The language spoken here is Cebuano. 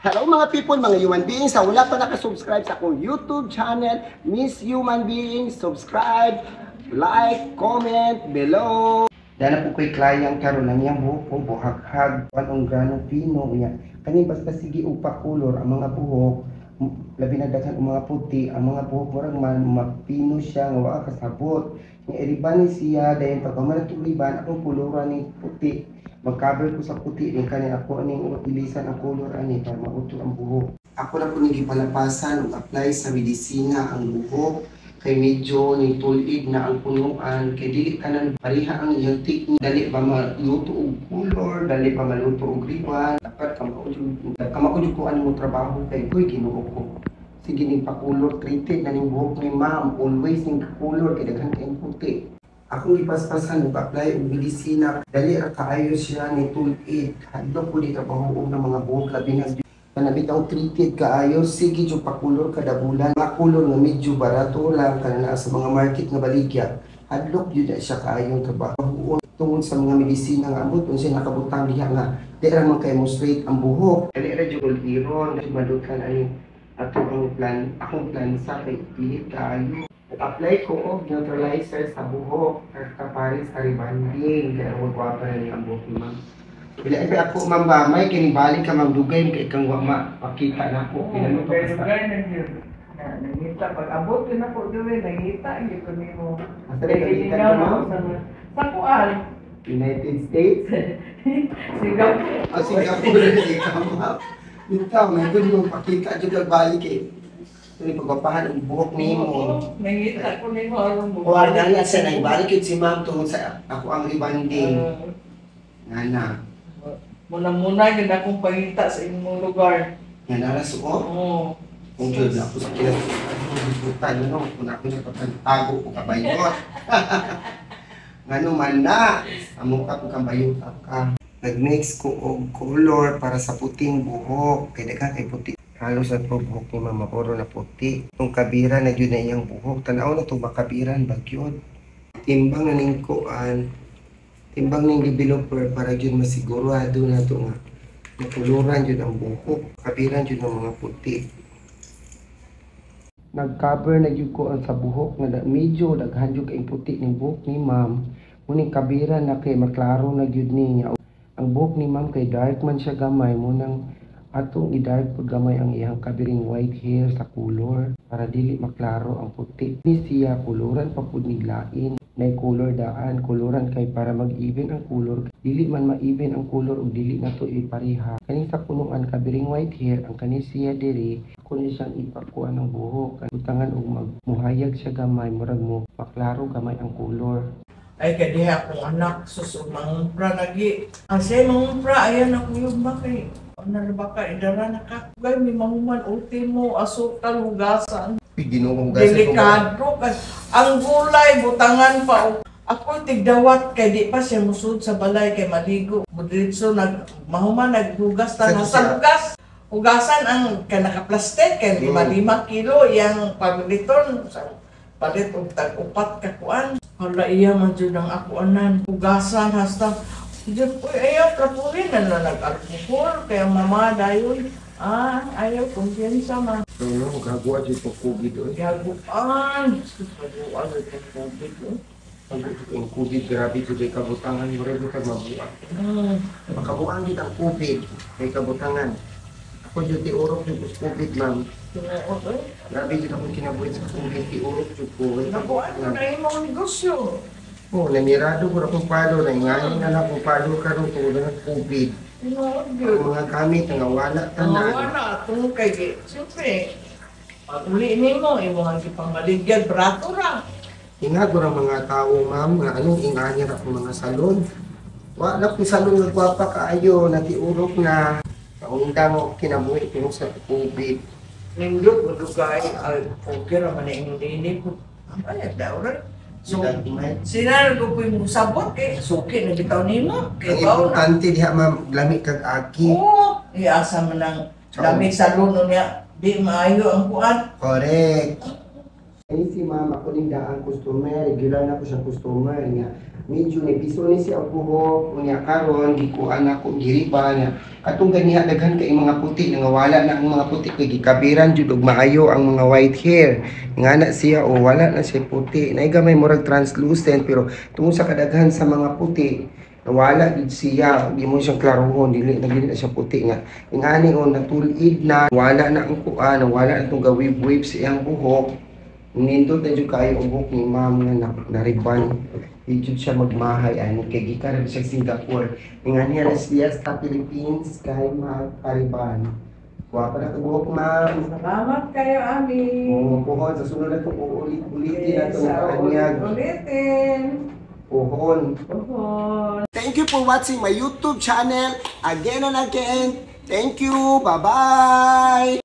Hello, mga people, mga human beings. Sa wala pa nakasubscribe sa akong YouTube channel, Miss Human Being, subscribe, like, comment below. Dana po ko'y client karon, ang iyang buhok ko buhaghag, anong grano pino niya. Kani basta sige og pakulor ang mga buhok, labi na daghan ang mga puti, ang mga buhok murag man mapino siya nga wa kasabot. Nga iriban ni siya, dayon pag human natong riban, akong kuluran ni puti. Mag-cover ko sa puti din kani ako aning ilisan ang color ani para mauto ang buhok. Ako na po ning gipalapasan ug apply sa medisina ang buhok kay medyo ning tul-id na ang punuan, kay dili tanan pareha ang iyang technique. Dali ba maluto og color, dali ba maluto og riban. Dapat kamao jud ko ano mo trabaho kay koy Ginoo ko. Sige ning pakulor, treated na ning buhok ni ma'am, always ning color kay daghan kayong puti. Akong gipaspasan ug apply og medisina, dali ra kaayo siya ni tul-id. Hadlok ko di trabaho og ng mga buhok, labi na kana bitaw treated kaayo, sige jud pakulor kada bulan. Mga kulor nga medyo barato lang kana naa sa mga market nga baligya. Hadlok jud na siya kaayong trabaho tungod sa mga medisina nga ambot unsay nakabutang diha nga di ra man kay mo straight ang buhok. Dali ra jud iron madutan ani ato ang plan, akong plan sa kay pilit kaayo. Apply ko og neutralizer sa buhok kapari sa rebanding kaya wag gwapa na ang buhok ni ma'am. Bila ay ako, ma'am, ba may kini balik ka, ma'am, dugay kay kang wa mapakita na ako pinano to Pero basta. Ganun yun. Na, nangita. Pag abot yun ako doon, nangita. Hindi ko nimo. Asa rin ka Ikaw ma'am? sa kuan. United States? Singapore. O Singapore na ikaw, ma'am. Bitaw, may good mo pakita jud kag balik eh. Kini pagwapahan ang buhok nimo. Oo, nangita ko nimo aron mo. O na na sa naibalik yun si ma'am tungod sa ako ang rebanding. Ngana. Muna-muna yun akong pangita sa imong lugar. Nga nara suo. Oo. Kung jud na ako sa kinabutan no, kung ako na pagtago ko kabayot. Ngano man na, amo ka kung kabayot ka. Nag-mix ko og color para sa puting buhok. Kay daghan kay puti. Halos at po buhok ni mama puro na puti. Itong kabira na jud na iyang buhok. Tanaw na itong makabiran bagyod. Timbang na ning kuan. Timbang ning developer para jud masigurado na to nga makuluran jud ang buhok. Kabiran jud ang mga puti. Nag-cover na jud ko ang sa buhok nga medyo daghan jud kay puti ning buhok ni ma'am. Muning kabiran na kay maklaro na jud niya. Ang buhok ni ma'am kay dark man siya gamay, munang atong i-dark pud gamay ang iyang kabiring white hair sa color para dili maklaro ang puti. Ni siya kuluran pa pud ni lain. Nay color daan, kuluran kay para mag-even ang color. Dili man ma-even ang color ug dili nato ipareha. Kani sa punuan kabiring white hair ang kani siya diri, ako ni siyang ipakuan ng buhok. Butangan og magmuhayag siya gamay, murag mo maklaro gamay ang color. Ay kay diha akong anak sus ug mangumpra lagi. Ang siya mangumpra ayan ako yung ba kay ano ba ka idara na ka. Gay mi mahuman ultimo asukal hugasan. Ginoo. Delikado kay ang gulay butangan pa og ako tigdawat kay di pa siya musud sa balay kay maligo. Mudiretso nag mahuman naghugas ta Sa sa hugas. Hugasan ang kay naka-plastic kay 5-5 kilo iyang pamiliton sa palit og tag-upat ka kuan. Hala, iya man jud ang ako anan. Hugasan hasta Diyos ko, ayaw, trapuhin na na nag-alkohol, kaya mama dayon. Ah, ayaw, kumpiyansa ma. No, gagawa jud ko COVID oy. Gaguan. Gaguan ito COVID, oh. Ang COVID grabe jud kay kabutangan, murag jud kag mabuang. Makabuang jud ang COVID kay kabutangan. Ako jud tiurok jud ko sa COVID, ma'am. Tinuod, eh. Grabe jud akong kinabuhi sa COVID, tiurok jud ko. Nakuan mo na imong negosyo. Oh, namirado ko akong palo, naingani na lang akong palo karon tungod ng COVID. Tinuod Ang yun. mga gamit nga wala tanan. Wala, tungod kay, siyempre, pag uli nimo, imong ang gipangbaligyan, brato ra. Ingago ra mga tao, ma'am, nga anong ingani ra akong mga salon. Wa na kong salon nga gwapa kaayo, natiurok na. Kaundang ako kinabuhi tungod sa COVID. Nindot, madugay, ay, okay ra man na imong dini. Ay, daw ra. So, sila ko po yung sabot kay suki na bitaw nimo Ang kay baw na. importante diha, ma'am, lami kag aki. Oo, iasa man ang lami sa luno niya, di maayo ang kuan. Correct. Ini si ma'am, ako ning daang customer, regular na ko siya customer niya. Medyo ni piso ni siya og buhok, unya karon gikuan ako giriba niya. Katong ganiha daghan kay mga puti, nangawala na ang mga puti kay gikabiran jud og maayo ang mga white hair. Nga na siya o wala na siya puti. Naay gamay, murag translucent, pero tungod sa kadaghan sa mga puti, nawala gid siya, di mo siyang klarohon, dili na gid na siya puti nga. Ingani o natulid na, wala na ang kuan, wala na itong gawib-wave sa iyang buhok. Nindot na jud kayo ang buhok ni ma'am nga na, nariban. Di jud siya magmahay ani kay gikan ra siya Singapore. Ingani ra siya sa Philippines kay magpariban. Guwapa na buhok, ma'am. Salamat kayo, Ami. Oo, puhon sa sunod na itong uulit-ulitin na itong Sa kaanyag. Ulit-ulitin. Puhon. Puhon. Thank you for watching my YouTube channel again and again. Thank you. Bye-bye.